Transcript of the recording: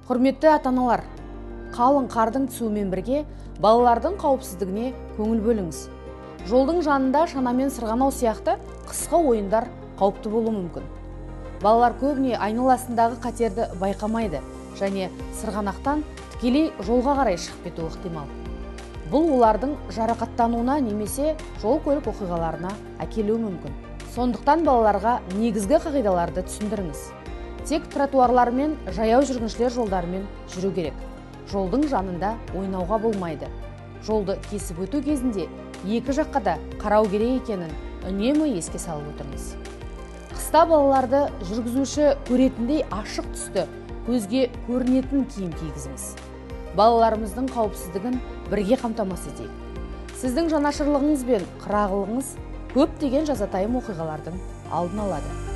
Құрметті ата-аналар, қалың қардың түсуімен бірге балалардың қауіпсіздігіне көңіл бөліңіз. Жолдың жанында шанамен сырғанау сияқты қысқы ойындар қауіпті болуы мүмкін. Балалар көбіне айналасындағы қатерді байқамайды және сырғанақтан тікелей жолға қарай шығып кетуі ықтимал. Бұл олардың жарақаттануына немесе жол көлік оқиғаларына әкелуі мүмкін. Сондықтан балаларға негізгі қағидаларды түсіндіріңіз. Тек тротуарлар мен жаяу жүргіншілер жолдарымен жүру керек. Жолдың жанында ойнауға болмайды. Жолды кесіп өту кезінде екі жаққа да қарау керек екенін үнемі еске салып отырыңыз. Қыста балаларды жүргізуші көретіндей ашық түсті, көзге көрінетін киім кигізіңіз. Балаларымыздың қауіпсіздігін бірге қамтамасыз етейік. Сіздің жанашырлығыңыз бен қырағылығыңыз көптеген жазатайым оқиғалардың алдын алады.